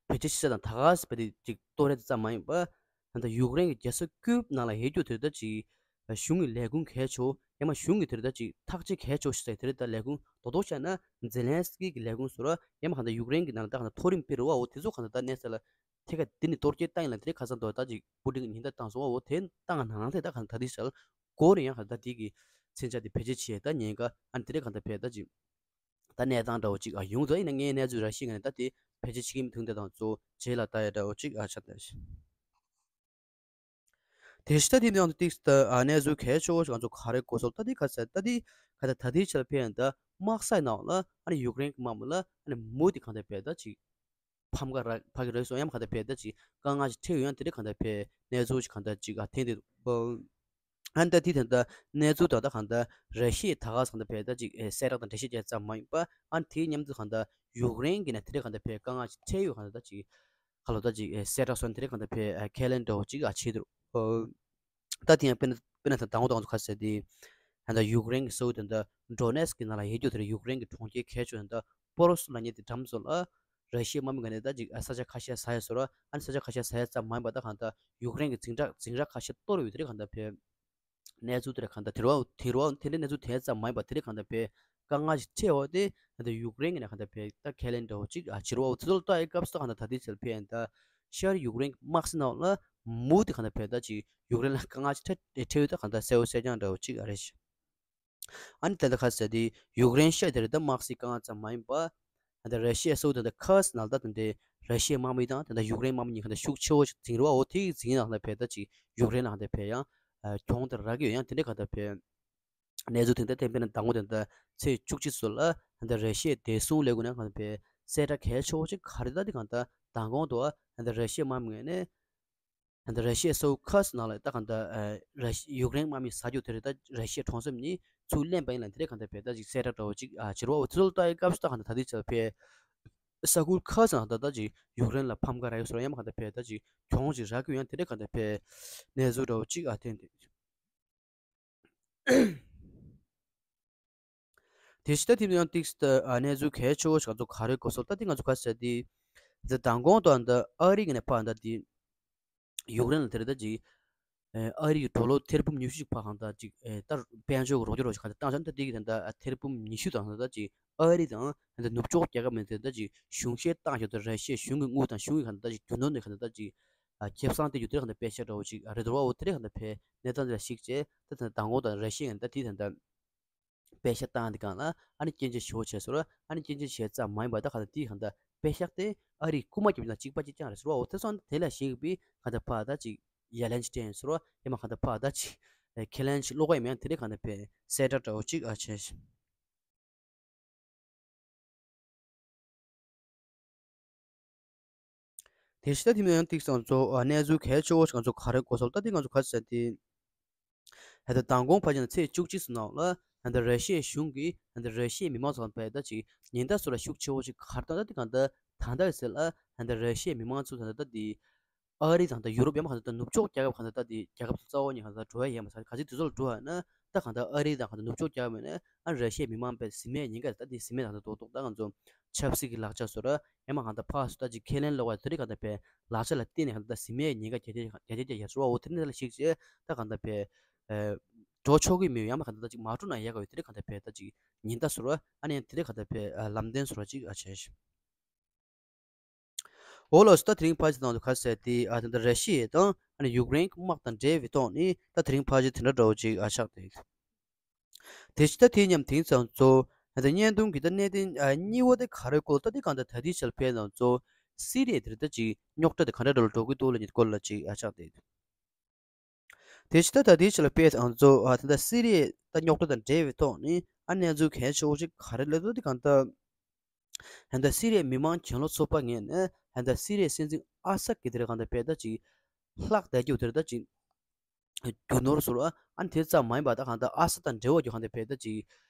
བེད་སྤྱོད་ཤེས་བྱ་དང་ད་ག་སེ་བ་དེ་ཅིག་གཏོར་རེས་ཙམ་མ་ཡིན་པ། ད་ལྟ་ཡུཀ་རེན་གྱི་རྒྱལ་ས་ཀིབ་ནང་ལ་ཡོད་རྒྱུ་དེ་ལྟ་ཅིག་གཞུང་གི་ལས་ཁུངས་གལ་ཆེ་བོ་ཡང་མ་གཞུང་གི་དེ་ལྟ་ཅིག་ཐག་གཅོད་གལ་ཆེ་བོ་ཞིག་ཟེར་དེ་ལྟ་ལས་ཁུངས་རྡོག་རྡོག་བཤད་ན་ཛེ་ལན་སི་ཀི་གི་ལས་ཁུངས་ཟེར་བ་ཡང་མ་གང་ལྟར་ཡུཀ་རེན་གྱི་ནང་ལ་ད་གང་ལྟར་མཐོ་རིམ་དཔོན་རེད་བ། འོ་དེ་ཚོ་གང་ལྟར་ད་གནས་ས་ལ་ཐད་ཀར་འདི་ནི་གཏོར་སྐྱོན་བཏང་ཡིན་ལ་དེ་རིང་ཁ་སང་དོ་ད་ཅིག་པུ་ཏིན་གྱི་ཉེན་བརྡ་བཏང་སོང་བ། འོ་དེ་བཏང་ནང་ནང་དེ་ད་གང་ལྟར་དེ་ཞལ་སྒོ་ནས་ཡང་གང་ལྟར་དེ་གི་མཚོན་ཆ་དེ་བེད་སྤྱོད་བྱས་ད་ཉེན་ཁ་ཨ་ནི་དེ་རིང་གང་ལྟར་བས་ད་ཅིག་ད་གནས་སྟངས་འདྲ་བོ་ཅིག་ཨ་ཡོང་དུས་ཡིན་ན་ངའི་གནས་ཚུལ་ར་ཤི་ཡ་ངོས་ནས་ད་དེ་བེད་སྤྱོད་བྱེད་ཀྱི་མི་འདུག་འདི་དང་གཙོ་བོ་རྗེས་ལ་ལྟ་ཡ་འདྲ་བོ་ཅིག་ཨ་ཆགས་ད་ཤི། དེ་ཤི་ད་དེ་ནང་དུ་ཏིག་ད་ཨ་གནས་ཚུལ་གལ་ཆེ་བོ་ཞིག་ང་ཚོ་ག་རེ་གོ་སོང་ད་དེ་ག་ས་ད་དེ་ག་ད་ད་དེ་ཆ་ལ་ཕན་ཡོན་ད་དམག་སའི་ནང་ལ་ཨ་ནི་ཡུཀ་རེན་གྱི་དམག་མི་ལ་ཨ་ནི་མུ་དེ་གང་ལྟར་བས་ད་ཅིག་ཕམ་ཁ་ར་ཕ་གི་རེད་སོང་ཡང་གང་ལྟར་བས་ད་ཅིག་དཀའ་ངལ་ཅིག་འཕྲད་ཡོད་ཡང་དེ་འདྲ་གང་ལྟར་བས་གནས་ཚུལ་ཅིག་གང་ལྟར་ཅིག་ཨ་ཐེན་དེ་འདུག་ཨ་ནི་ད་དེ་ད་ལྟ་གནས་ཚུལ་ད་ལྟ་གང་ལྟར་ར་ཤི་ཡས་ད་ག་ས་གང་ལྟར་བས་ད་ཅིག་ཨེ་གསལ་བསྒྲགས་དང་འགྲེལ་བཤད་བྱས་ཙམ་མ་ཡིན་པ། ཨ་ནི་དེའི་མཉམ་དུ་གང་ལྟར་ཡུཀ་རེན་གྱི་ནས་དེ་འདྲ་གང་ལྟར་བས་དཀའ་ངལ་ཅིག་འཕྲད་ཡོད་གང་ལྟར་ད་ཅིག་ག་ལོ་ད་ཅིག་ཨེ་གསལ་བསྒྲགས་སོགས་དེ་འདྲ་གང་ལྟར་བས་ཨེ་ཁས་ལེན་འདྲ་བོ་ཅིག་ཨ་བྱས་འདུག་ཨོ། ད་དེ་ཡང་དཔེར་ན་དཔེར་ན་ད་དང་པོ་དང་པོ་ག་ཟེར་དེ། ད་ལྟ་ཡུཀ་རེན་གྱི་ས་ཁུལ་དེ་འདྲ་ཌོ་ནེ་སི་ཀི་ནང་ལ་ཡོད་རྒྱུ་དེ་རེད། ཡུཀ་རེན་གྱི་གྲོང་ཁྱེར་གལ་ཆེ་བ་དེ་འདྲ་པོ་རོ་སི་ལབ་མཁན་དེ་འགྲམ་ཚོ་ལ་ར་ཤི་ཡའི་དམག་མི་ག་ནས་ད་ཅིག་ས་ཆ་ཁ་ཤས་ཟ་ཡ་བཟོ་ར། ཨ་ནི་ས་ཆ་ཁ་ཤས་ཟ་ཡ་ཙམ་མ་ཡིན་པ། ད་གང་ལྟར་ཡུཀ་རེན་གྱི་འཛིང་རགས་འཛིང་རགས་ཁ་ཤས་གཏོར་ཡོད་དེ་རེད། གང་ལྟར་བས་གནས་ཚུལ་དེ་རེད། གང་ལྟར་དེ་རུ་དེ་རུ་དེ་འདྲའི་གནས་ཚུལ་དེ་ཙམ་མ་ཡིན་པ། དེ་རེད། གང་ལྟར་བས་དཀའ་ངལ་ཞིག་འཕྲད་འོག་དེ་ད་ལྟ་ཡུཀ་རེན་གྱི་ནས་གང་ལྟར་བས་ད་ཁས་ལེན་འདྲ་བོ་ཅིག་ཨ་བྱེད་རོགས་འོ་དེ་ཚོ་ལ་ལྟ་ཡའི་སྐབས་སུ་ད་གང་ལྟར་ད་ལྟའི་ཆར་བས་ད་ཤར་ཡུཀ་རེན་དམག་སའི་ནང་ལ་མུ་དེ་གང་ལྟར་བས་ད་ཅིག་ཡུཀ་རེན་ལ་དཀའ་ངལ་ཞིག་འཕྲད་འཕྲད་ཡོད། ད་གང་ལྟར་གསལ་བོ་གསལ་རྐྱང་འདྲ་བོ་ཅིག་ཨ་རེད། ཨ་ནི་དེ་འདྲ་ཁ་ཟེར་དེ་ཡུཀ་རེན་ཤར་དེ་རེད། ད་དམག་སའི་དཀའ་ངལ་ཙམ་མ་ཡིན་པ། ད་ལྟ་ར་ཤི་ཡའི་ས་ཁུལ་དེ་འདྲ་ཁར་སི་ནང་ལ་ད་དེ་འདྲའི་ར་ཤི་ཡའི་དམག་མི་དང་དེ་འདྲ་ཡུཀ་རེན་དམག་མི་གཉིས་ཀ་ད་ཤུགས་ཆེ་བོ་ཞིག་འཛིང་རོགས་འོ་དེ་གི་འཛིང་ནང་ལ་བས་ད་ཅིག་ཡུཀ་རེན་ལ་གང་ལྟར་བས་ཡང་གྱོང་དེ་རག་གི་ཡོད། ཡང་དེ་འདྲའི་གང་ལྟར་བས་གནས་ཚུལ་དེ་འདྲ་ཐེངས་དཔེར་ན་མདང་དགོང་དེ་འདྲ་ཚེས་བཅུ་གཅིག་ཚོ་ལ་ད་ལྟ་ར་ཤི་ཡའི་བདེ་སྲུང་ལས་ཁུངས་ནས་གང་ལྟར་བས་གསལ་བསྒྲགས་གལ་ཆེ་བོ་ཞིག་ག་རེ་ད་དེ་གང་ལྟར་མདང་དགོང་དུ་ད་ལྟ་ར་ཤི་ཡའི་དམག་མི་ངོས་ནས། ད་ལྟ་ར་ཤི་ཡའི་ས་ཁུལ་ཁར་སི་ནང་ལ་ད་གང་ལྟར་ཨ་ར་ཤི་ཡུཀ་རེན་དམག་མི་ཟ་རྒྱུ་དེ་རེད། ད་ར་ཤི་ཡའི་གྲོང་གསེབ་གཉིས་ཚུར་ལེན་པ་ཡིན་ལ་དེ་རེད། གང་ལྟར་བས་ད་ཅིག་གསལ་བསྒྲགས་འདྲ་བོ་ཅིག་ཨ་བྱེད་རོགས་འོ་དེ་ཚོ་ལ་ལྟ་ཡའི་སྐབས་སུ་ད་གང་ལྟར་ད་ལྟའི་ཆར་བས་ས་ཁུལ་ཁར་སི་ནང་ད་ད་ཅིག་ཡུཀ་རེན་ལ་ཕམ་ཁ་རག་ཡོད་བཟོ་འདྲ། ཡང་མ་གང་ལྟར་བས་ད་ཅིག་གྱོང་ཞིག་རག་གི་ཡོད། ཡང་དེ་རེད། གང་ལྟར་བས་གནས་ཚུལ་འདྲ་བོ་ཅིག་ཨ་ཐོན་ཏེ། དེ་བཞིན་ད་དེ་ཡང་ཏིག་ཙམ་ཨ་གནས་ཚུལ་གལ་ཆེ་བོ་ཞིག་ང་ཚོ་ག་རེ་གོ་སོང་ལ་ལྟ་དེ་ང་ཚོ་ག་རེ་ཟེར་དེ། ད་མདང་དགོང་དུ་ད་ཨ་རི་གི་ནས་ཕར་ད་དེ་ཡུཀ་རེན་ལ་དེ་རེད། ད་ཅིག་ཨ་རི་གི་ཌོ་ལར་ཐེར་འབུམ་ཉི་ཤུ་ཞིག་ཕར་གང་ལྟར་ཅིག་ད་དཔལ་འབྱོར་གྱི་རོགས་སྐྱོར་རོགས་ཞིག་གང་ལྟར་བཏང་བྱུང་། ད་དེ་གི་ད་ད་ཐེར་འབུམ་ཉི་ཤུ་དང་ད་ད་ཅིག་ཨ་རི་དང་ད་ནུབ་ཕྱོགས་རྒྱལ་ཁབ་མི་དེ་ད་ཅིག་གཞུང་བཞེས་བཏང་ཞོར་དུ་ར་ཤི་ཡའི་གཞུང་གི་དངུལ་དང་གཞུང་གི་གང་ལྟར་ད་ཅིག་རྒྱུ་ནོར་ནས་གང་ལྟར་ད་ཅིག་ཁེ་བཟང་སྟེར་རྒྱུ་དེ་རེད། གང་ལྟར་པེ་ཤ་འདྲ་བོ་ཅིག་རེད་འདུག་བ། འོ་དེ་རེད། གང་ལྟར་བས་གནས་སྟངས་དེ་ལ་གཞིགས་བྱས་ད་ད་མདང་དགོང་དང་ར་ཤི་ཡ་ད་དེ་ད་ད་པེ་ཤ་བཏང་དེ་གང་ལ་ཨ་ནི་སྐྱོན་བརྗོད་ཞུ་བྱས་སོང་ར། ཨ་ནི་སྐྱོན་བརྗོད་བྱས་ཙམ་མ་ཡིན་པ་ད་གང་ལྟར་དེ་གང་ལྟར་པེ་ཤ་དེ་ཨ་རིའི་རྐུ་མ་རྒྱབ་ན་གཅིག་པ་གཅིག་རྐྱང་རེད་ཟེར་བ། འོ་དེ་སོང་དེ་ལ་གཞིགས་པའི་གང་ལྟར་ཕར་ད་ཅིག་ཡ་ལན་ཅིག་སྤྲད་ཡིན་ཟེར་བ། ཡང་མ་གང་ལྟར་ཕར་ད་ཅིག་ཁས་ལེན་ཞིག་ཀློག་ག་ཡིན་མིན་དེ་རེད། གང་ལྟར་བས་གསལ་བསྒྲགས་འདྲ་བོ་ཅིག་ཨ་བྱས། དེ་བཞིན་ད་དེ་མིན་ཡང་ཏིག་ཙམ་ང་ཚོ་ཨ་གནས་ཚུལ་གལ་ཆེ་བོ་ཞིག་ང་ཚོ་ག་རེ་གོ་སོང་ལ་ལྟ་དེ་ང་ཚོ་ག་རེ་ཟེར་དེ། ད་ལྟ་མདང་དགོང་ཕལ་ཆེར་ཚེས་བཅུ་གཅིག་ཚོ་ནང་ལ་ད་ལྟ་ར་ཤི་ཡའི་གཞུང་གིས་ད་ལྟ་ར་ཤི་ཡའི་མི་མང་ཚོ་ལ་བས་ད་ཅིག་ཉེན་བརྡ་སོགས་ལ་ཤུགས་ཆེ་བོ་ཞིག་ག་རེ་བཏང་ད་དེ་གང་ལྟར་ད་ལྟ་ཟེར་ལ་ད་ལྟ་ར་ཤི་ཡའི་མི་མང་ཚོ་ད་ལྟ་དེ་ཨ་རི་དང་ད་ཡུ་རོབ་ཡང་མ་གང་ལྟར་ད་ནུབ་ཕྱོགས་རྒྱལ་ཁབ་གང་ལྟར་ད་དེ་རྒྱལ་ཁབ་ཚོ་རྩ་བ་ཉིད་གང་ལྟར་འགྲོ་ཡ་ཡོད་མ་ས་ག་ཚོད་དེ་ཚོ་ལ་འགྲོ་བ་ན་ད་གང་ལྟར་ཨ་རི་དང་གང་ལྟར་ནུབ་ཕྱོགས་རྒྱལ་ཁབ་ཡིན་ན་ཨ་ར་ཤི་ཡའི་མི་མང་བས་ཟིན་མེད་ཉེན་ཁ་ད་དེ་ཟིན་མེད་གང་ལྟར་རྡོག་རྡོག་ད་ང་ཚོ་ཆབ་སྲིད་ཀྱི་ལག་ཆ་བཟོ་ར་ཡང་མ་གང་ལྟར་ཕར་ཚུར་ད་ཅིག་ཁས་ལེན་ལོག་པ་དེ་རིགས་གང་ལྟར་བས་ལག་ཆ་ལ་བརྟེན་ནས་གང་ལྟར་ཟིན་མེད་ཉེན་ཁ་རྒྱ་ཆེ་རྒྱ་ཆེ་རྒྱ་ཆེ་ཡར་བཟོ་བ། འོ་དེ་འདྲ་ལ་གཞིགས་བྱས་ད་གང་ལྟར་བས་འགྲོ་ཆོག་གི་མེད། ཡང་མ་གང་ལྟར་ད་ཅིག་མ་འགྲོ་ན་ཡག་ག་ཡོད། དེ་རིགས་གང་ལྟར་བས་ད་ཅིག་ཉེན་བརྡ་བཟོ་ར་ཨ་ནི་དེ་རིགས་གང་ལྟར་བས་ལམ་སྟོན་བཟོ་ར་ཅིག་ཨ་བྱས། འོ་ལགས་སོ། ད་དེ་རིང་ཕལ་ཆེར་ནང་དུ་ག་རེ་ཟེར་དེ་ཨ་ད་ལྟ་ར་ཤི་ཡ་དང་ཨ་ནི་ཡུཀ་རེན་གྱི་དམག་དང་འབྲེལ་བའི་ཐོག་ནས་ད་དེ་རིང་ཕལ་ཆེར་དེ་འདྲ་འདྲ་བོ་ཅིག་ཨ་ཆགས་བསྡད་ཡོད། དེ་བཞིན་ད་དེ་མཉམ་དེང་སང་ཚོ་ད་ལྟ་བརྙན་ཐུང་གི་ད་གནད་དོན་ཨ་གཉིས་པ་དེ་ག་རེ་སྐོར་ད་དེ་གང་ལྟར་ད་ལྟའི་ཆར་ཕལ་ནང་ཚོ་སི་རི་ཡ་དེར་ད་ཅིག་རྙོག་དྲ་དེ་ག་འདྲ་འདྲ་ལ་འགྲོ་གི་འདུག་ལབ་མཁན་སྐོར་ལ་ཅིག་ཨ་ཆགས་བསྡད་ཡོད། དེ་བཞིན་ད་ད་ལྟའི་ཆར་ལ་དཔེ་ང་ཚོ་ཨ་ད་ལྟ་སི་རི་ཡའི་ད་རྙོག་དྲ་དང་འབྲེལ་བའི་ཐོག་ནས་ཨ་གནས་ཚུལ་གལ་ཆེ་བོ་ཞིག་ག་རེ་ལབ་ན་དེ་གང་ལྟར་ད་ལྟ་སི་རི་ཡའི་མི་མང་གྱེན་ལོག་ཚོགས་པ་ངོས་ནས་ད་ལྟ་སི་རི་ཡའི་སྲིད་འཛིན་ཨ་སད་ཀྱི་དེར་གང་ལྟར་བས་ད་ཅིག་ལྷག་བསྡད་རྒྱུ་དེར་ད་ཅིག་རྒྱུ་ནོར་ཟུར་ཨ་ནི་དེ་ཙམ་མ་ཡིན་པ་ད་གང་ལྟར་ཨ་སད་དང་འབྲེལ་བ་རྒྱུ་གང་ལྟར་བས་ད་ཅིག་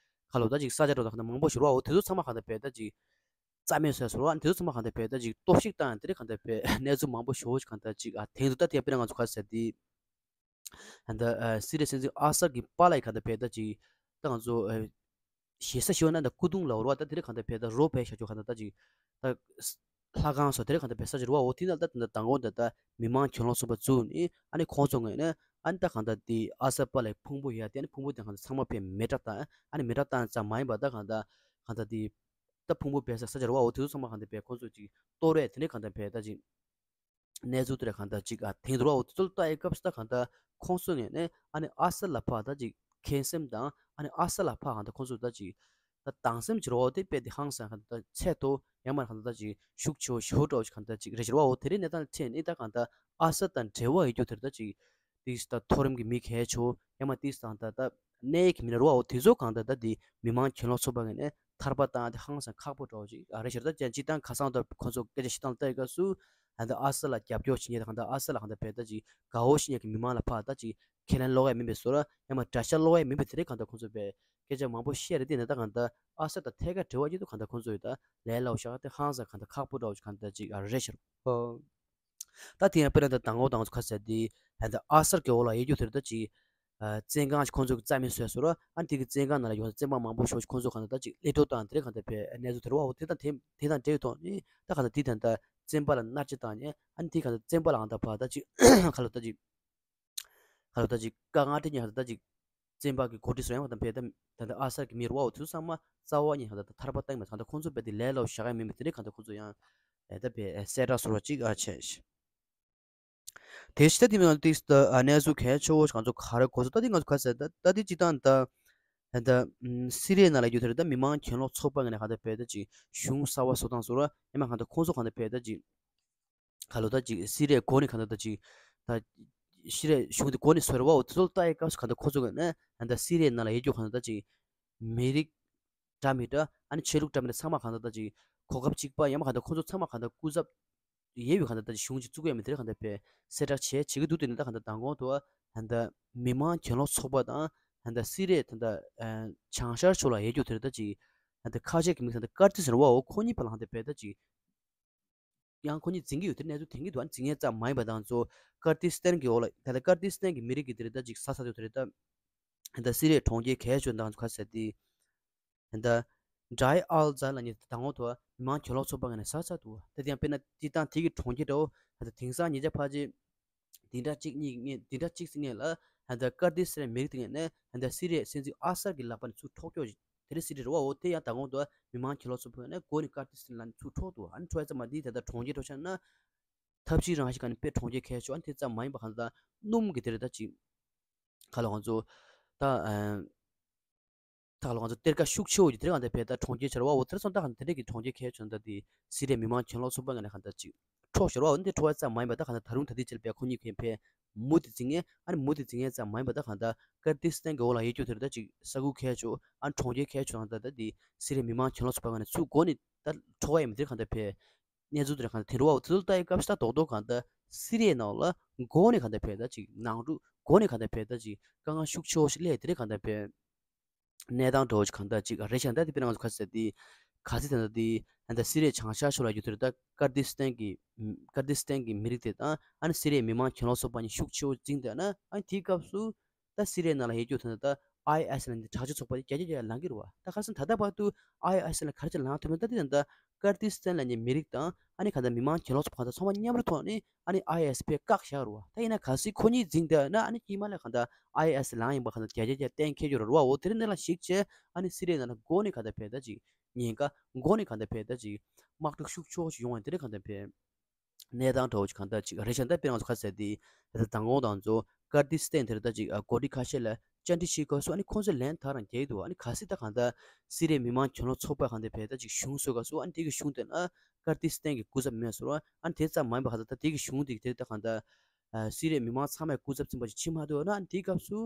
ཁ་ལོ་ད་ཅིག་ས་ཆ་འགྲོ་ད་གང་ལྟར་མང་པོ་ཞིག་རོ་ཨ་འོ་དེ་ཚོ་ཚང་མ་གང་ལྟར་བས་ད་ཅིག་རྩ་མེད་བཟོས་སོང་ར། དེ་ཚོ་ཚང་མ་གང་ལྟར་བས་ད་ཅིག་གཏོར་བཤིག་བཏང་ཡང་དེ་རིགས་གང་ལྟར་བས་གནས་ཚུལ་མང་པོ་ཞེ་པོ་ཞིག་གང་ལྟར་ཅིག་ཨ་དེང་དུ་ད་དེ་དཔེར་ན་ང་ཚོ་ག་རེ་ཟེར་དེ་ད་ལྟ་ཨ་སི་རི་སྲིད་འཛིན་ཨ་སད་ཀྱི་པཱ་ལགས་གང་ལྟར་བས་ད་ཅིག་ད་ང་ཚོ་ཨ་ཞེ་ས་ཞེ་པོ་ན་ད་སྐུ་གདུང་ལ་འོར་བ་ད་དེ་རིགས་གང་ལྟར་བས་ད་རོ་བས་བཞག་རྒྱུ་གང་ལྟར་ད་ཅིག་ད་ལྷ་ཁང་སོགས་དེ་རིགས་གང་ལྟར་བས་ས་ཆ་རུ་བ་འོ་དེ་ན་ད་ད་ལྟ་མདང་དགོང་ད་ད་མི་མང་གྱེན་ལོག་ཚོགས་པ་བཙུགས་ནས་ཨ་ནི་ཁོང་ཚོ་ངོས་ནས་ཨ་ནི་ད་གང་ལྟར་དེ་ཨ་སད་པཱ་ལགས་ཕུང་པོ་ཡ་དེ་ཨ་ནི་ཕུང་པོ་དེ་གང་ལྟར་ཚང་མ་བས་མེ་སྲེག་བཏང་ཨ་ནི་མེ་སྲེག་བཏང་ཙམ་མ་ཡིན་པ་ད་གང་ལྟར་གང་ལྟར་དེ། ད་ཕུང་པོ་སྦས་ས་ས་ཆ་རུ་བ་འོ་དེ་ཚོ་ཚང་མ་གང་ལྟར་བས་ཁོང་ཚོ་ཅིག་གཏོར་བས་དེ་ནས་གང་ལྟར་བས་ད་ཅིག་གནས་ཚུལ་དེ་ར་གང་ལྟར་ཅིག་ཨ་དེང་དུ་ར་འོ་དེ་ཚོ་ལ་ལྟ་ཡའི་སྐབས་སུ་ད་གང་ལྟར་ཁོང་ཚོ་ངོས་ནས་ཨ་ནི་ཨ་སད་ལ་ཕར་ད་ཅིག་འཁོན་སེམས་དང་ཨ་ནི་ཨ་སད་ལ་ཕར་གང་ལྟར་ཁོང་ཚོ་ད་ཅིག་ད་སྡང་སེམས་ཅིག་རོ་དེ་དཔེ་དེ་ཧང་སང་གང་ལྟར་ཚད་མཐོ་ཡང་མ་གང་ལྟར་ད་ཅིག་ཤུགས་ཆེ་བོ་ཞེ་པོ་འདྲ་བོ་ཞིག་གང་ལྟར་ཅིག་རེད་ཤག་ར་བ་འོ་དེ་རིང་གནས་སྟངས་ལ་ཕྱིན་ནས་ད་གང་ལྟར་ཨ་སད་དང་འབྲེལ་བ་ཡོད་རྒྱུ་དེ་ར་ད་ཅིག་ཏིས་ད་མཐོ་རིམ་གྱི་མི་གལ་ཆེ་བོ་ཡང་མ་ཏིས་དང་ད་ད་གནད་ཡོད་ཀྱི་མི་སྣ་རོ་དེ་ཚོ་གང་ལྟར་ད་དེ་མི་མང་གྱེན་ལོག་ཚོགས་པ་ངོས་ནས་ཐར་པ་བཏང་དེ་ཧང་སང་ཁག་པོ་འདྲ་བོ་ཅིག་ཨ་རེད་ཤག་ད་ཅན་ཅི་ཏང་ཁ་སང་ད་ཁོ་ཚོ་སྐད་ཆ་བཤད་སྟངས་ལྟ་ཡི་སྐབས་སུ་ད་ཨ་སད་ལ་རྒྱབ་སྐྱོར་བྱེད་མཁན་ད་གང་ལྟར་ཨ་སད་ལ་གང་ལྟར་བས་ད་ཅིག་དགའ་བོ་བྱེད་མཁན་གྱི་མི་མང་ལ་ཕར་ད་ཅིག་ཁས་ལེན་སློག་ཡ་མིན་པའི་བཟོ་འདྲ་ཡང་མ་དགྲ་ཤ་སློག་ཡ་མིན་པའི་དེ་རིགས་གང་ལྟར་ཁོ་ཚོ་བས་སྐད་ཆ་མང་པོ་བཤད་རེད། དེ་ནས་ད་གང་ལྟར་ཨ་སད་དང་ཐད་ཀར་འབྲེལ་བ་ཡོད་དུས་གང་ལྟར་ཁོ་ཚོ་ཡོད་ད་ལས་སླ་བོ་ཤག་དེ་ཧང་སང་གང་ལྟར་ཁག་པོ་འདྲ་བོ་ཅིག་གང་ལྟར་ཅིག་ཨ་རེད་ཤག་ད་དེ་ཡང་དཔེར་ན་ད་དང་པོ་དང་པོ་ཁ་ཟེར་དེ་ད་ཨ་སད་ཀྱི་འོག་ལ་ཡོད་རྒྱུ་དེ་རེད་ད་ཅིག་བཙོན་ཁང་ཞིག་ཁོང་ཚོ་གི་རྩ་མེད་བཟོས་སོང་ར། ཨ་ནི་དེ་གི་བཙོན་ཁང་ནང་ལ་ཡོད་བཙོན་པ་མང་པོ་ཞིག་ཁོང་ཚོ་གང་ལྟར་ད་ཅིག་གློད་གྲོལ་བཏང་དེ་རེད་གང་ལྟར་བས་གནས་ཚུལ་དེ་རེད་བ། འོ་དེ་དང་དེ་དེ་དང་འབྲེལ་བའི་ཐོག་ནས་ད་གང་ལྟར་དེ་དང་ད་བཙོན་པ་ལ་མནར་གཅོད་བཏང་ནས་ཨ་ནི་དེ་གང་ལྟར་བཙོན་པ་ལ་གང་ལྟར་བ་ད་ཅིག་ག་ལ་ད་ཅིག་ག་ལ་ད་ཅིག་དཀའ་ངལ་སྤྲད་ཉེན་གང་ལྟར་ད་ཅིག་བཙོན་པ་གི་འགོ་ཁྲིད་སུ་ཡང་གང་ལྟར་བས་ད་ད་ལྟ་ཨ་གསར་གྱི་མི་རེད་བ། འོ་དེ་ཚོ་ཚང་མ་རྩ་བ་ཉིད་གང་ལྟར་ཐར་པ་བཏང་མེད་གང་ལྟར་ཁོང་ཚོ་བས་དེ་ལས་སླ་བོ་བཞག་ཡ་མིན་པ་དེ་རེད་གང་ལྟར་ཁོང་ཚོ་ཡང་ད་བས་གསལ་བསྒྲགས་སོ་ར་ཅིག་ཨ་བྱས། དེ་ཕྱི་ད་དེ་མིན་ཏིག་ད་གནས་ཚུལ་གལ་ཆེ་བོ་ང་ཚོ་ག་རེ་གོ་སོང་ད་དེ་ང་ཚོ་ག་ཟེར་ད་ད་དེ་སྤྱི་བཏང་ད་ད་སི་རི་ཡའི་ནང་ལ་ཡོད་དེ་རེད་ད་མི་མང་གྱེན་ལོག་ཚོགས་པ་ངོས་ནས་གང་ལྟར་བས་ད་ཅིག་གཞུང་གསར་བ་བཟོ་སྟངས་སོ་ར་ཡང་མ་གང་ལྟར་ཁོང་ཚོ་གང་ལྟར་བས་ད་ཅིག་ག་ལོ་ད་ཅིག་སི་རི་ཡའི་སྒོ་ནས་གང་ལྟར་ད་ཅིག་ད་སི་རི་ཡའི་གཞུང་དེ་སྒོ་ནས་བཟོ་རེད་བ། འོ་དེ་ཚོ་ལ་ལྟ་ཡའི་སྐབས་སུ་གང་ལྟར་ཁོང་ཚོ་ངོས་ནས་ད་སི་རི་ཡའི་ནང་ལ་ཡོད་རྒྱུ་གང་ལྟར་ད་ཅིག་མི་རིགས་འདྲ་མི་འདྲ་ཨ་ནི་ཆོས་ལུགས་འདྲ་མི་འདྲ་ཚང་མ་གང་ལྟར་ད་ཅིག་གོ་སྐབས་གཅིག་པ་ཡང་མ་གང་ལྟར་ཁོང་ཚོ་ཚང་མ་གང་ལྟར་སྐུ་ཚབ་ཡོད་པའི་གང་ལྟར་ད་ཅིག་གཞུང་ཅིག་བཙུགས་ཡ་མི་དེར་གང་ལྟར་བས་གསལ་བསྒྲགས་བྱས་བྱེད་ཀྱི་འདུག་དེ་ནི་ད་གང་ལྟར་མདང་དགོང་དུ་ད་ལྟ་མི་མང་གྱེན་ལོག་ཚོགས་པ་དང་ད་ལྟ་སི་རི་ཡའི་ད་ལྟ་བྱང་ཤར་ཕྱོགས་ལ་ཡོད་རྒྱུ་དེར་ད་ཅིག་ད་ལྟ་ཁ་ཤས་ཀྱི་མིང་ད་ལྟ་ཀར་ཏིས་ཟེར་བའོ། ཁོ་གཉིས་བར་ལ་གང་ལྟར་བས་ད་ཅིག་ཡང་ཁོ་གཉིས་འཛིང་གི་ཡོད་དེ་གནས་ཚུལ་དེང་གི་འདུག་ཨ་འཛིང་ཡས་ཙམ་མ་ཡིན་པ་དང་ཚོ་ཀར་ཏིས་སྟན་གྱི་འོག་ལ་ད་ལྟ་ཀར་ཏིས་སྟན་གྱི་མི་རིགས་ཀྱི་དེར་ད་ཅིག་ས་ས་ཡོད་དེར་ད་ད་སི་རི་ཡའི་གྲོང་ཁྱེར་གལ་ཆེ་ཤོས་ད་ཁ་ཟེར་ཏེ། ད་ཌའི་ཨལ་ཛར་ལ་ཉེ་དང་འོག་ཏུ་མི་མང་གྱེན་ལོག་ཚོགས་པ་ངོས་ནས་ས་ས་དུ་ད་དེ་ཡང་དཔེར་ན་སྤྱི་བཏང་དེ་གི་གྲོང་ཁྱེར་འདྲ་བོ་ད་དེང་སང་ཉེ་ཆར་ཕལ་ཆེར་འདི་འདྲ་གཅིག་གཉིས་ངེས་འདི་འདྲ་གཅིག་སྲིད་ངེས་ལ་ད་ཀར་ཏི་སི་ཐན་མི་རིགས་དེ་ངོས་ནས་ད་སི་རི་ཡའི་སྲིད་འཛིན་ཨ་སར་གྱི་ལག་པ་ནས་ཚུར་འཕྲོག་རྒྱུ་དེ་རེད་སྲིད་རེད་བ། འོ་དེ་ཡང་ད་འོག་ཏུ་མི་མང་གྱེན་ལོག་ཚོགས་པ་ངོས་ནས་འགོ་ནས་ཀར་ཏི་སི་ཐན་ལ་ཚུར་འཕྲོག་ཏུ་ཨ་ནི་འཕྲོག་ཡ་ཙམ་མ་འདི་ད་ལྟ་གྲོང་ཁྱེར་འགྲོ་ཆ་ན། ཐབས་ཤེས་རང་བཞིན་གང་ནས་དཔེ་གྲོང་ཁྱེར་གལ་ཆེ་བ་དེ་ཙམ་མ་ཡིན་པ་གང་ལྟར་སྣུམ་གྱི་དེ་རེད་ད་ཅིག་ག་ལ་ང་ཚོ་ད་ད་ག་ལ་ང་ཚོ་གཏེར་ཁ་ཤུགས་ཆེ་བོ་ཡོད་དེ་རེད་གང་ལྟར་བས་ད་གྲོང་ཁྱེར་ཆེ་བ་འོ་དེར་སོང་ད་གང་ལྟར་དེ་འདྲས་ཀྱི་གྲོང་ཁྱེར་གལ་ཆེ་ད་དེ་སི་རི་ཡའི་མི་མང་གྱེན་ལོག་ཚོགས་པ་ངོས་ནས་གང་ལྟར་ཅིག་འཕྲོག་ཤོར་བ་འོ་འདི་འཕྲོག་ཡ་ཙམ་མ་ཡིན་པ་ད་གང་ལྟར་ད་རུང་ད་དེ་ཕྱིར་བས་ཁོ་གཉིས་ཀྱི་ཕན་མུ་དེ་འཛིང་ངེས་ཨ་ནི་མུ་དེ་འཛིང་ངེས་ཙམ་མ་ཡིན་པ་ད་གང་ལྟར་ཀར་ཏི་སི་ཐན་གྱི་འོག་ལ་ཡོད་རྒྱུ་དེར་ད་ཅིག་ས་ཁུལ་གལ་ཆེ་ཨ་ནི་གྲོང་ཁྱེར་གལ་ཆེ་གང་ལྟར་ད་དེ་སི་རི་ཡའི་མི་མང་གྱེན་ལོག་ཚོགས་པ་ངོས་ནས་ཚུར་འགོ་ནས་ད་འཕྲོག་ཡ་མི་དེར་གང་ལྟར་བས། གནས་ཚུལ་དེར་གང་ལྟར་དེ་རུ་བ་འོ་དེ་ཚོ་ལྟ་ཡི་སྐབས་སུ་ད་རྡོག་རྡོག་གང་ལྟར་སི་རི་ཡའི་ནང་ལ་འགོ་ནས་གང་ལྟར་བས་ད་ཅིག་ནང་འཁྲུག་འགོ་ནས་གང་ལྟར་བས་ད་ཅིག་དཀའ་ངལ་ཤུགས་ཆེ་བོ་ཞིག་སླེབས་དེ་རེད་གང་ལྟར་བས། གནས་སྟངས་འདྲ་བོ་ཞིག་གང་ལྟར་ཅིག་རེད་ཤག་ད་དེ་དཔེར་ན་ང་ཚོ་ག་ཟེར་དེ་ག་ཚོད་ད་ལྟ་དེ་ད་ལྟ་སི་རི་ཡའི་བྱང་ཤར་ཕྱོགས་ལ་ཡོད་དེ་རེད་ད་ཀར་ཏི་སི་ཐན་གྱི་ཀར་ཏི་སི་ཐན་གྱི་མི་རིགས་དེ་དང་ཨ་ནི་སི་རི་ཡའི་མི་མང་གྱེན་ལོག་ཚོགས་པ་གཉིས་ཤུགས་ཆེ་བོ་འཛིང་བསྡད་ན་ཨ་ནི་དེའི་སྐབས་སུ། ད་སི་རི་ཡའི་ནང་ལ་ཡོད་རྒྱུ་དེ་ནི་ད་ཨའི་ཨེ་ཨེས་ལ་ནི་དྲག་སྤྱོད་ཚོགས་པ་དེ་རྒྱ་ཆེ་རྒྱ་ལངས་ཀྱི་རེད་བ། ད་ཁ་སང་ད་ལྟ་བར་དུ་ཨའི་ཨེ་ཨེས་ལ་ག་རེ་བྱས་ལངས་ཐུབ་མེད་ད་དེ་ད་ཀར་ཏི་སི་ཐན་ལ་ནི་མི་རིགས་དང་ཨ་ནི་ག་ད་མི་མང་གྱེན་ལོག་ཚོགས་པ་གང་ད་ཚང་མ་མཉམ་རུབ་ཐོག་ནས་ཨ་ནི་ཨའི་ཨེ་ཨེས་ཕར་བཀག་བཞག་རེད་བ། ད་ཡིན་ན་གལ་སྲིད་ཁོ་གཉིས་འཛིང་བསྡད་ན་ཨ་ནི་དཀྱིལ་མ་ལ་གང་ད་ཨའི་ཨེ་ཨེས་ལངས་ཡིན་པ་གང་ད་རྒྱ་ཆེ་རྒྱ་གཏན་འཁེལ་རྒྱུ་རེད་བ། འོ་དེ་རིང་འདི་ལ་གཞིགས་བྱས་ཨ་ནི་སི་རི་ཡའི་ནང་ལ་འགོ་ནས་གང་ད་བས་ད་ཅིག་ཉེན་ཁ་འགོ་ནས་གང་ད་བས་ད་ཅིག་དམག་འཁྲུག་ཤུགས་ཆེ་བོ་ཞིག་ཡོང་བ་དེ་རིང་གང་ད་བས། གནས་སྟངས་འདྲ་བོ་ཅིག་གང་ལྟར་ཅིག་རེད་ཤག་ད་དཔེར་ན་ང་ཚོ་ཁ་ཟེར་དེ་ད་ལྟ་མདང་དགོང་དང་ཚོ་ཀར་ཏི་སི་ཐན་དེར་ད་ཅིག་འགོ་ཁྲིད་ཁ་ཤས་ལ་བཅར་འདྲི་བྱེད་སྐབས་སུ་ཨ་ནི་ཁོང་ཚོས་ལན་ཐག་རང་རྒྱག་གི་འདུག་ཨ་ནི་གལ་སྲིད་ད་གང་ལྟར་སི་རི་ཡའི་མི་མང་གྱེན་ལོག་ཚོགས་པ་གང་ལྟར་བས་ད་ཅིག་གཞུང་བཟོ་སྐབས་སུ་ཨ་ནི་དེ་གི་གཞུང་དེ་ན་ཀར་ཏི་སི་ཐན་གྱི་སྐུ་ཚབ་མེད་སོང་ཨ་ནི་དེ་ཙམ་མ་ཡིན་པ་གང་ལྟར་ད་དེ་གི་གཞུང་དེ་དེར་ད་གང་ལྟར་སི་རི་ཡའི་མི་མང་ཚང་མས་སྐུ་ཚབ་ཚན་པ་ཅིག་ཕྱིན་མ་ཐུབ་ན་ཨ་ནི་དེའི་སྐབས་སུ།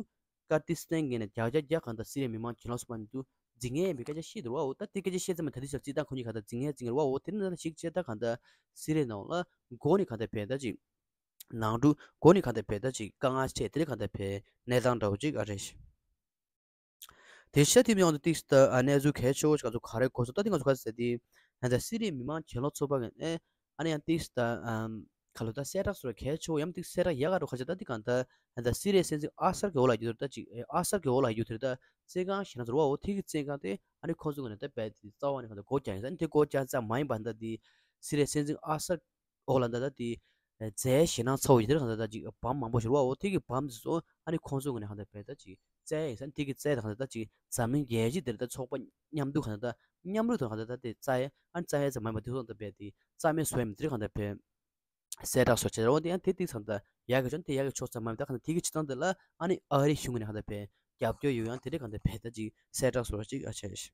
ཀར་ཏི་སི་ཐན་ངོས་ནས་བརྒྱ་ཆ་བརྒྱ་གང་ལྟར་སི་རི་ཡའི་མི་མང་གྱེན་ལོག་ཚོགས་པ་ནས་འཛིང་ངེས་ཡིན་པའི་སྐད་ཆ་བཤད་འདུག་བ། འོ་ད་དེ་སྐད་ཆ་བཤད་ཙམ་མ་ད་དེ་ཞག་སྤྱི་བཏང་ཁོ་གཉིས་གང་ལྟར་འཛིང་ངེས་འཛིང་ངེས་རེད་བ། འོ་དེ་ནི་ད་ཞིག་བྱས་ད་གང་ལྟར་སི་རི་ཡའི་ནང་ལ་འགོ་ནས་གང་ལྟར་བས་ད་ཅིག་ནང་འཁྲུག་འགོ་ནས་གང་ལྟར་བས་ད་ཅིག་དཀའ་ངལ་འཕྲད་དེ་ནས་གང་ལྟར་བས་གནས་སྟངས་འདྲ་བོ་ཅིག་ཨ་རེད། དེ་ཤ་དེ་མི་ཡོང་དུ་ཏིག་སི་ད་གནས་ཚུལ་གལ་ཆེ་བོ་ཞིག་ང་ཚོ་ག་རེ་གོ་སོང་ད་དེ་ང་ཚོ་ག་རེ་ཟེར་དེ་ད་ལྟ་སི་རི་ཡའི་མི་མང་གྱེན་ལོག་ཚོགས་པ་ངོས་ནས། ཨ་ནི་ཡང་ཏིས་ད་ཨམ་ཁ་ལོ་ད་གསལ་བསྒྲགས་སོ་གལ་ཆེ་བོ་ཡང་ཏིས་གསལ་བསྒྲགས་ཡག་ག་རུ་ཁ་ཆ་ད་ཏི་གང་ད་ད་སི་རི་ཡའི་སྲིད་འཛིན་ཨ་སར་གི་འོག་ལ་ཡོད་ད་ཅིག་ཨ་སར་གི་འོག་ལ་ཡོད་དེ་ད་བཙོན་ཁང་ཞེ་ན་ཚོར་བ་འོ་དེ་གི་བཙོན་ཁང་དེ་ཨ་ནི་ཁོ་ཚོ་ངོས་ནས་ད་རྦད་དེ་རྩ་བ་ནས་གང་ད་སྒོ་རྒྱག་ཡིན་ས་ཨ་ནི་དེ་སྒོ་རྒྱག་ཙམ་མ་ཡིན་པ་ད་དེ་སི་རི་ཡའི་སྲིད་འཛིན་ཨ་སར་འོག་ལ་ད་ད་དེ་རྫས་ཞེ་ན་ཚ་བོ་ཡོད་དེ་གང་ད་ད་ཅིག་བམ་མང་པོ་ཞིག་རུ་བ་འོ་དེ་གི་བམ་དེ་ཚོ་ཨ་ནི་ཁོ་ཚོ་ངོས་ནས་གང་ད་རྦད་ད་ཅིག་བཙལ་ཡིན་ས་ཨ་ནི་དེ་གི་བཙལ་ད་གང་ད་ད་ཅིག་འཛམ་གླིང་རྒྱལ་སྤྱི་དེ་ད་ཚོགས་པ་མཉམ་དུ་གང་ད་ད་མཉམ་རུབ་དང་གང་ད་ད་དེ་རྩ་ཡ་ཨ་ནི་རྩ་ཡ་ཙམ་མ་ཡིན་པ་དེ་སོང་ད་རྦད་དེ་རྩ་མེད་བཟོ་ཡ་མི་དེ་གང་ད་རྦད་གསལ་བསྒྲགས་སོགས་བྱས་ར་འོ་དེ་ཡང་དེ་ཏིག་ཚང་ད་ཡག་གི་ཆོག་དེ་ཡག་གི་ཆོག་ཙམ་མ་ཡིན་ད་གང་ད་དེ་གི་བྱེད་སྟངས་དེ་ལ་ཨ་ནི་ཨ་རི་གཞུང་གི་ནས་གང་ད་རྦད་རྒྱབ་སྐྱོར་ཡོད་ཡང་དེ་རེད་གང་ད་རྦད་ད་ཅིག་གསལ་བསྒྲགས་སོགས་ཅིག་ཨ་བྱས་ཤིག་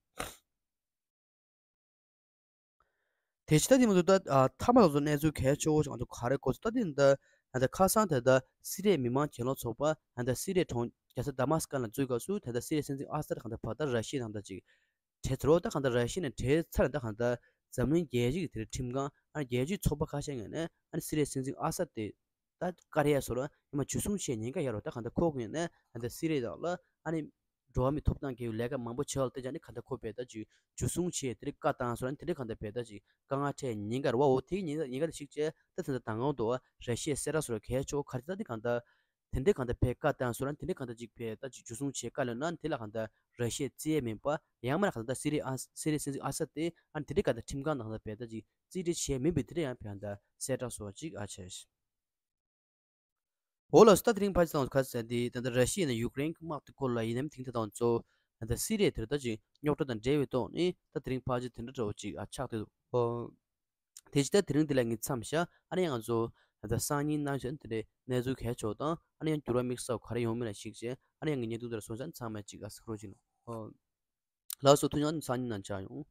དེ་ཕྱི་ད་དེ་མ་གཏོགས་ད་ཨ་མཐའ་མ་ལ་སོགས་གནས་ཚུལ་གལ་ཆེ་བོ་ཞིག་ང་ཚོ་ག་རེ་གོ་ཚོད་ད་དེ་ད་ད་ཁ་སང་དེ་ད་སི་རི་ཡའི་མི་མང་གྱེན་ལོག་ཚོགས་པ་ད་སི་རི་ཡའི་གྲོང་རྒྱལ་ས་དཱ་མཱ་སི་ཀ་ལ་འཛུལ་སྐབས་སུ་དེ་ད་སི་རི་ཡའི་སྲིད་འཛིན་ཨ་སར་གང་ལྟར་བར་ད་ར་ཤི་ཡ་དང་ད་ཅིག་བྲལ་ཚར་བ་ད་གང་ལྟར་ར་ཤི་ཡ་ནས་བྲལ་ཚར་ད་གང་ལྟར་འཛམ་གླིང་རྒྱལ་སྤྱི་གི་དེ་རིང་ཁྲིམས་ཁང་ཨ་རྒྱལ་སྤྱིའི་ཚོགས་པ་ཁ་ཤས་ངོས་ནས་ཨ་ནི་སི་རི་ཡའི་སྲིད་འཛིན་ཨ་སར་དེ་ད་ཀ་རེ་ཡ་སོ་ལ་ཉི་མ་འཇུ་བཟུང་བྱས་ཉེན་ཁ་ཡོད་རེད་ད་གང་ལྟར་ཁོ་གི་ནས་ད་ལྟ་སི་རི་ཡ་དང་ལ་ཨ་ནི་འགྲོ་བ་མིའི་ཐོབ་ཐང་སྒེར་ལས་ཀ་མང་པོ་བྱེད་པ་ལ་བརྟེན་ཀྱང་ནི་གང་ལྟར་ཁོ་བས་ད་ཅིག་འཇུ་བཟུང་བྱས་དེ་རིང་བཀའ་བཏང་སོ་ལ་དེ་རིང་གང་ལྟར་བས་ད་ཅིག་དཀའ་ངལ་འཕྲད་ཉེན་ཁ་རེད་བ། འོ་དེ་ཉེན་ཉེན་ཁ་དེ་ཞིག་བྱས་ད་ད་ལྟ་ད་ངང་དུ་ར་ཤི་ཡའི་གསལ་བསྒྲགས་སོ་ལ་གལ་ཆེ་བ་ག་རེ་ད་དེ་གང་ལྟར་ དེ་འདྲའི་གང་ལྟར་བས་བཀའ་བཏང་སོང་ར། དེ་འདྲའི་གང་ལྟར་ཅིག་བས་ད་ཅིག་འཇུ་བཟུང་བྱས་བཀའ་ལོན་ན་དེ་ལ་གང་ལྟར་ར་ཤི་ཡས་བརྩི་ཡས་མིན་པ། ཡང་མིན་ན་གང་ལྟར་སི་རི་ཨ་སི་རི་སྲིད་འཛིན་ཨ་སད་དེ་ཨ་ནི་དེ་འདྲའི་གང་ལྟར་ཁྲིམས་ཁང་ནང་ལ་བས་ད་ཅིག་རྩིས་སྤྲོད་བྱས་མིན་པའི་དེ་འདྲ་ཡང་བས་གང་ལྟར་གསལ་བསྒྲགས་སོགས་ཅིག་ཨ་བྱས། འོ་ལགས་སོ། ད་དེ་རིང་ཕལ་ཆེར་ད་ཁ་ཟེར་འདི་ད་ལྟ་ར་ཤི་ཡ་ནས་ཡུཀ་རེན་གྱི་དམག་དེ་སྐོར་ལ་ཡིན་ནམ། དེང་དེ་དང་གཙོ་བོ་ད་ལྟ་སི་རི་ཡ་དེར་ད་ཅིག་རྙོག་དྲ་དང་འབྲེལ་བའི་ཐོག་ནས་ད་དེ་རིང་ཕལ་ཆེར་དེ་འདྲ་འདྲ་བོ་ཅིག་ཨ་ཆགས་བསྡད་འདུག་ཨོ། དེ་ཅི་ད་དེ་རིང་འདི་ལ་ངས་མཚམས་བཞག་ཨ་ནི་ཡང་ང་ཚོ་ད་ལྟ་སང་ཉིན་གནངས་ཚེ་དེ་འདྲའི་གནས་ཚུལ་གལ་ཆེ་བ་དང་ཨ་ནི་ཡང་འགྱུར་བ་དམིགས་བསལ་ག་རེ་ཡོང་མིན་ལ་གཞིགས་བྱས་ཨ་ནི་ཡང་ངས་བརྙན་ཐུང་དེ་ལ་སོང་ཙང་ཚང་མས་ཅིག་ཨ་གཟིགས་རོགས་གྱིས་གནང་། ཨོ། ལགས་སོ། ཐུགས་རྗེ་ཆེ། སང་ཉིན་ནང་མཇལ་ཡོང་།